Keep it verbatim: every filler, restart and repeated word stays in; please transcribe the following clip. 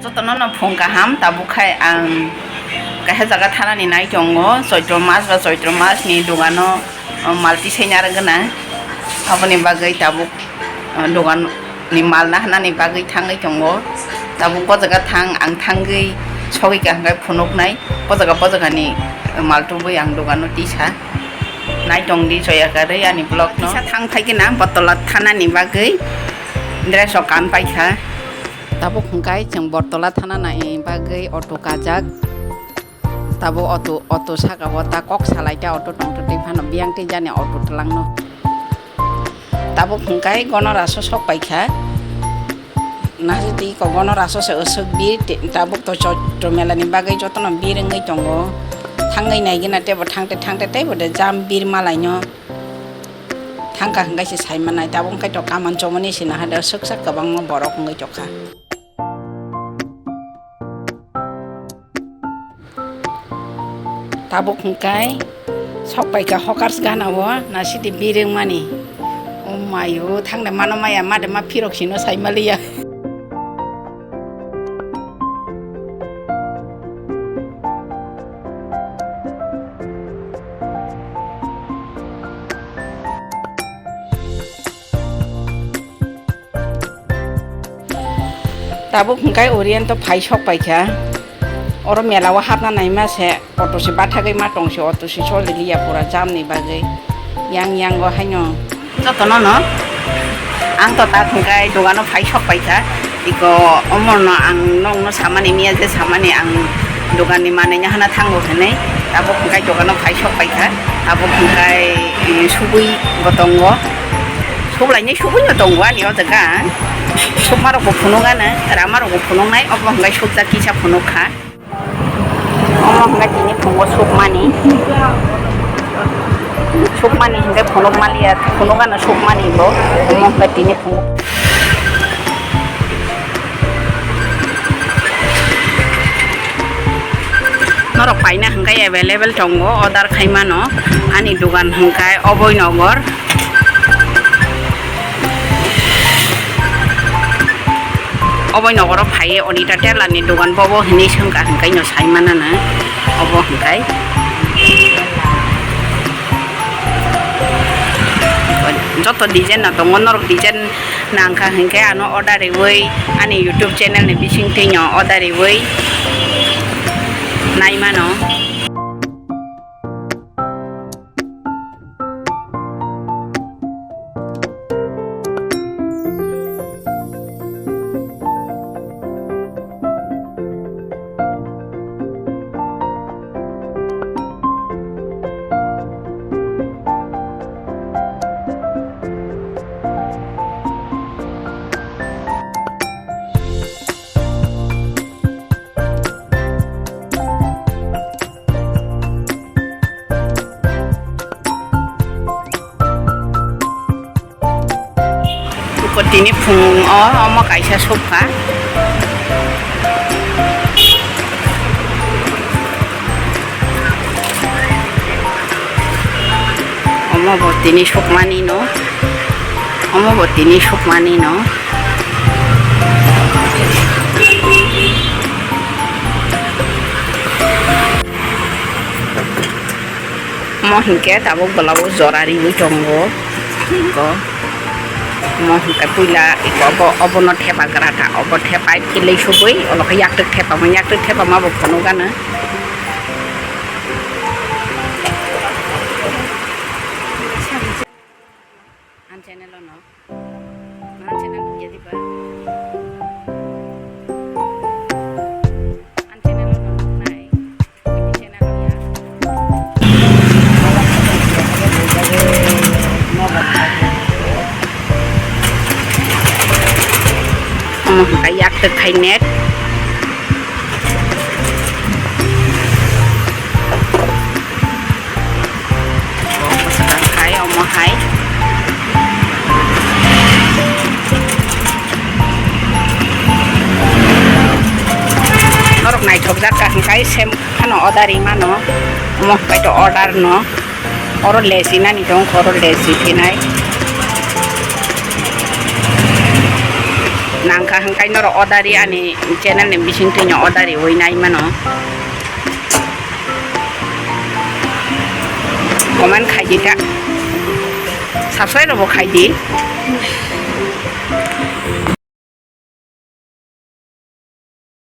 Jotono no phung kaham, tabuk khai ang kaisa jaga thanani nai tongo, Choitro mas ba Choitro mas ni dogano, o, mal tisai narwk gwnang, aboni bagwi tabuk, o, dogan ni mal naharnani bagwi thangwi tongo, tabuk bo jaga thang ang thangwi sogwi kaham khai phunuknai, bo jaga bo jaga ni, o, mal tubui ang dogano tisa. Naitong di joya karwi ani vlog no. Kisa thang phai khe na Bortola thanani bagwi dress rok kan paikha. Tabuk hwnkhe chwng Bortola thanani bagwi auto kajak. Tabuk auto, auto saka o ta kok salai ta auto tongtwtwi phano biyang twi jani auto twlangno. Tabuk hwnkhe Gonoraso sok paikha. Nasi twi kogono raso se aswk bir te-, tabuk to Choitro mela ni bagwi jotono bir wngwi tongo. Thangwi naigwna teibo thangte thangte teibo de jam bir malaino thangkha hwnkhe se saimanai. Tabuk hwnkhe to kaman chomoni se naha de aswk sak kwbangma borok wngwi tongkha. Tabuk hwnkhe sok paikha hokars gana o nasidi birwng mani. O mayo thangnai mano maya made ma phirok sino sai maliya. Tabuk hwnkhe Oriento phai sok paikha. Oro mela o hapna naima se auto se bathagwi ma tong se, auto se choli liya pura jam ni bagwi. Yang yang o haino. Jotono no ang to ta thwngkhai dogano phai sok paikha. Iko omorno ang nokno samani miya je samani ang dogan ni manwi no hana thango hinwi. Tabuk hwnkhe dogano phai sok paikha. Tabuk hwnkhe, eh, subui bo tongo. Suklainai subui no tongo ani o jaga. Sukmarokbo phunukgana, ramarokbo phunuknai, obo hwnkhe sukjak kisa phunukha. Omo hwnkhe tini phungo sukmani. Sukmani hwnkhe phunukmaliya, phunukgana sukmani bo. Omo hwnkhe tini phungo. Norok paina hwnkhe available tongo, order khai mano. Ani dogan hwnkhe Oboinogar. Oboinogar o phaiwi Onita Tailor ni dogan bobo hinwi swngkha hwnkhe no sai manana obo hwnkhe. Joto design no tongo, norok design nangkha hwnkhe ano order riwi ani YouTube channel ni bisingtwi no order riwi naimano. Tini phung o omo kaisa sukha. Omo bo tini sukmani no. Omo bo tini sukmani no. Omo hinkhe tabuk bwlabo jora riwi tongo. Iko omo hinkhe puila iko obo, obono thepa gra ta, obo thepai philwi sugwi olo khe yaktwk thepama, yaktwk thepama bo phunukgana. Ang channel o no. Ang channel o ya di ba? Ang channel o no nai. Ini channel o ya. Omo hwnkha yaktwk khai net. Bwswk kang khai omo hai. Norok naithokjak kha hwnkhe sem phano order ri mano. Omo hwnkhe to order no. Oro lesi nani tong, oro lesi phinai. Nangkha hwnkhe norok order ri ani channel ni bising twino order riwi nai mano. Comment khai di ta. Subscribe rok bo khai di.